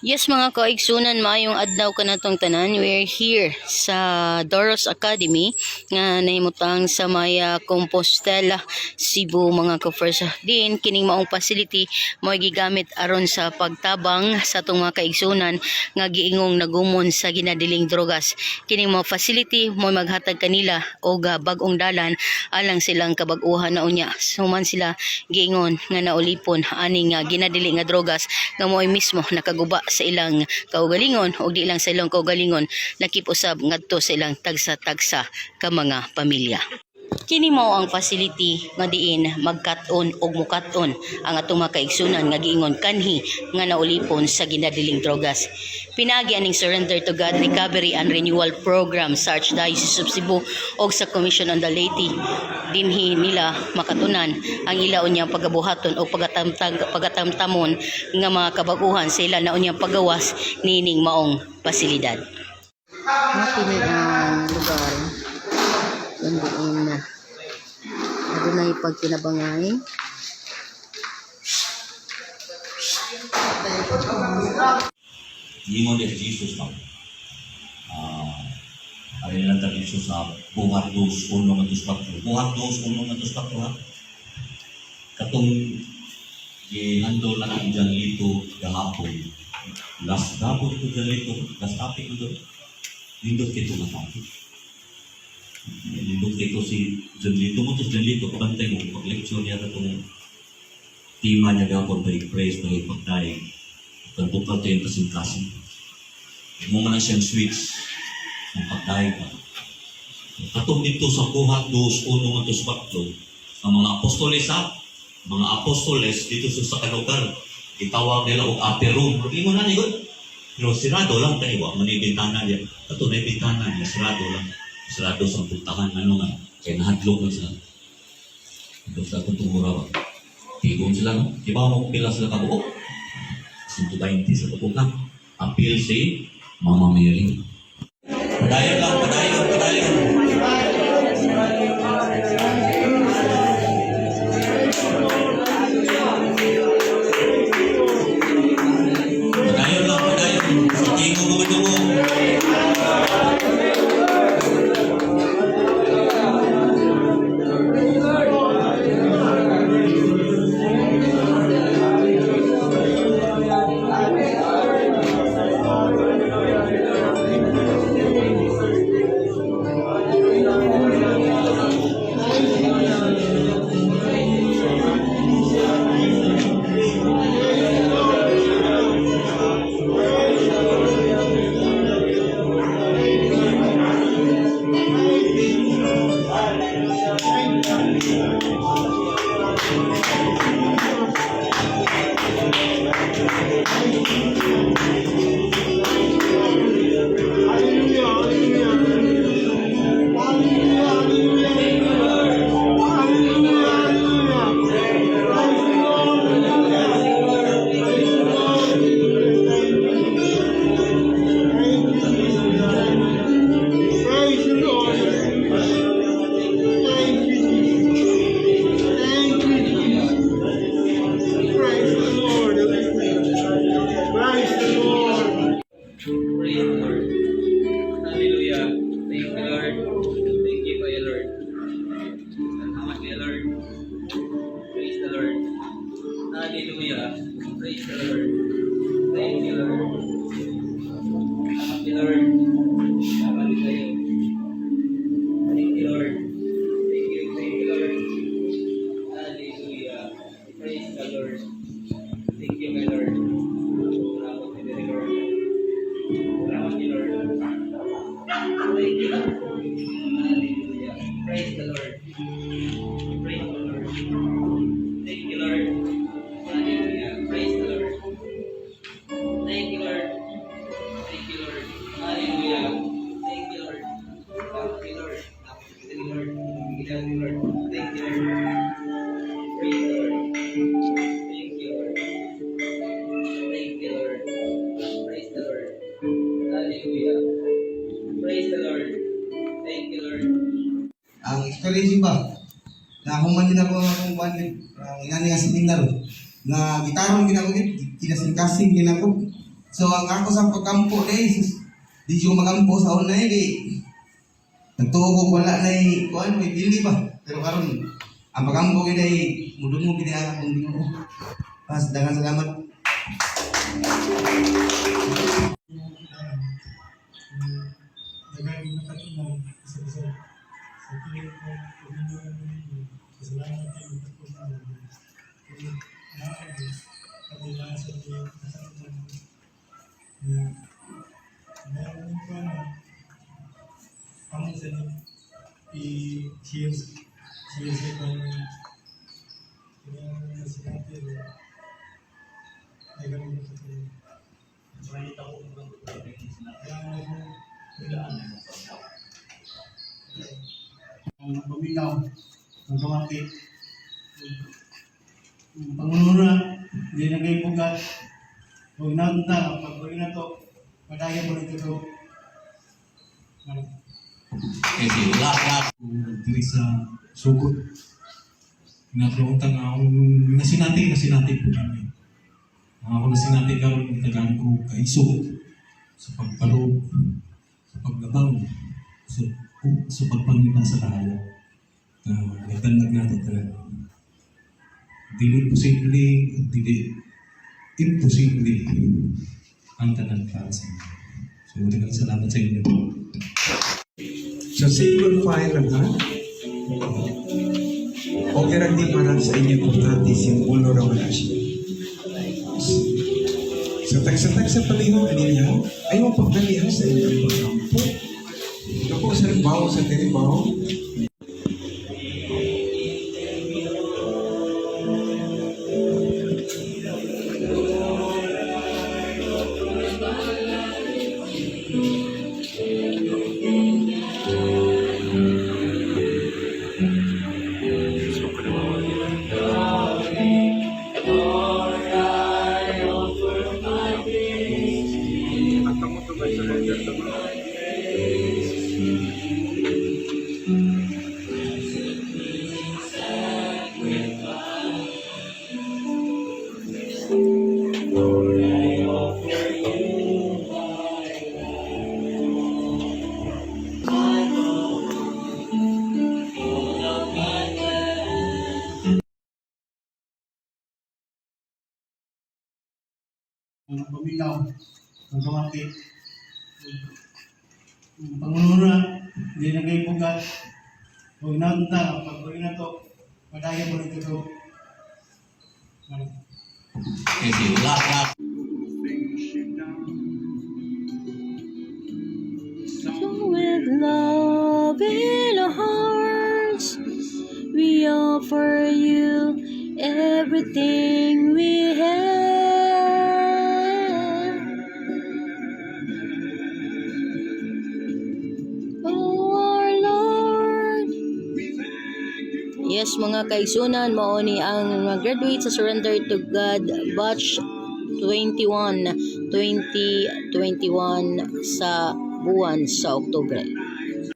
Yes, mga kaigsunan, maayong adlaw kanatong tanan. We're here sa Doros Academy nga nahimutang sa may Compostela, Cebu, mga ka-first. Din kining maong facility mo gigamit aron sa pagtabang sa atong mga kaigsunan nga giingong nagumon sa ginadiling drogas. Kining mga facility mo maghatag kanila og bag-ong dalan alang silang kabag-uhan na unya. Human sila giingon nga naulipon aning ginadili nga drogas nga mo'y mismo nakaguba sa ilang kaugalingon o di lang sa ilang kaugalingon, lakip usab ngadto sa ilang tagsa-tagsa ka mga pamilya. Kini mao ang facility nga diin magkat-on og mukat-on ang atong mga kaigsunan nga giingon kanhi nga naulipon sa ginadiling drogas. Pinagi aning Surrender to God Recovery and Renewal Program sa Archdiocese of Cebu og sa Commission on the Laity. Dinhi nila makatunan ang ila unyang pagabuhaton o pagatamtag pagatamtamon nga mga kabaguhan sa ila na unyang pagawas nining maong pasilidad. Mao kini ang lugar kung diin na adunay pagkinabangay. Ingon ni Jesus ba? Ari lang ta Jesus sa Buhat 2:1-4. Buhat 2:1-4 ha. Katong gihandol na ang Lito gahapon. Last gapon to John Lito, last topic ko doon. Nindot kito nga topic. Nindot kito si John Lito mo to si John Lito, kabantay mo, pag-lecture niya katong tema niya gahapon, by praise, by pagdaig. Pagbukat to yung kasing-kasing. Mo man na siyang switch ng pagdaig ba. Katong dito sa Buhat 2:1-4, ang mga apostoles ha, mga apostoles dito sa kalugar, gitawag nila og upper room. Ingon na ni. Pero sirado lang kay wa man bintana diya. Kato na bintana niya, sirado lang. Sirado sa puntahan ano nga kay nahadlok man sila. Ito sa atong tungura ba. Tigon sila no. Di ba mo pila sila kabuok? 120 sa tukukan. Appeal si Mama Mary. Padayon lang, padayon, padayon. Padayon lang, padayon. Sa tingog mga dugo. Hallelujah, hallelujah. Hallelujah, hallelujah. Hallelujah, hallelujah. Praise the Lord, hallelujah. Praise the Lord, hallelujah. Thank you, Jesus. Praise the Lord. Thank you, Jesus. Thank you, Jesus. Praise the Lord. Praise the Lord. Praise the Lord. Hallelujah. Thank you, Lord. Thank you, Kuya Lord. Salamat, Kuya Lord. Praise the Lord. Hallelujah. Praise the Lord. Thank you, Lord. Salamat, Kuya Lord. Salamat din tayo. Thank you, Lord. Thank you, Lord. Hallelujah. Praise the Lord. Thank you, my Lord. Salamat, Kuya Lord. Salamat, Lord. Thank you, Lord. Hallelujah. Praise the Lord. Praise the Lord. Thank you, Lord. Hallelujah. Praise the Lord. Thank you, Lord. Thank you, Lord. Hallelujah. Thank you, Lord. Thank you, Lord. Thank you, Lord. Thank you, Lord. Thank you, Lord. Praise the Lord. Thank you, Lord. Thank you, Lord. Praise the Lord. Hallelujah. Praise the Lord. Thank you, Lord. Ang experience ba na human din ako ang akong kuan ang ingani nga seminar na gitarong gid ako gid, kinasingkasing gid ako. So ang ako sa pagkampo day, di siya magampo sa una eh, di. Nagtuo ko wala na eh, kuan may bili ba. Pero karon ang pagampo gid ay mudungog gid ang akong Ginoo. Pas daghang salamat. Daghang nakatulong isa-isa sa tingin ko pagmamahal ninyo. Salamat kayo sa pagmamahal. Kabila sa inyo nakatulong na meron ko na ang sa inyo i-share share sa kanya kanya sa natin daghang nakatulong. Ang paminaw, ang pamati. Ang pangununa, hindi na kayo bugat. Huwag na na, pag na to, madaya mo rin ito. Kasi wala ka. Diri sa sugod. Ginatawag nga akong nasinati po kami. Ang ako nasinati karon tagaan ko kaisog sa pagpaloob, sa paglabang, sa pagpangita sa tayo. Nagdanlag nato talaga. Dili posible, dili imposible ang tanan para sa inyo. So, daghang salamat sa inyo. So single file lang ha? Okay lang di para sa inyo, importante, simbolo raw na siya. Sa tagsa-tagsa palihog ninyo, ay mapagdalihan sa inyong pagkampo. Ako sa ribaw, sa tiribaw. Ang paminaw, ang pamati. Ang pangununa, hindi na kayo bugat. Huwag na na, pag na to, madaya mo rin ito. Kasi wala ka. So with love in our hearts, we offer you everything we have. Oh, our Lord. Yes, mga kaigsunan, mao ni ang mga graduate sa Surrender to God Batch 21, 2021 sa buwan sa Oktubre.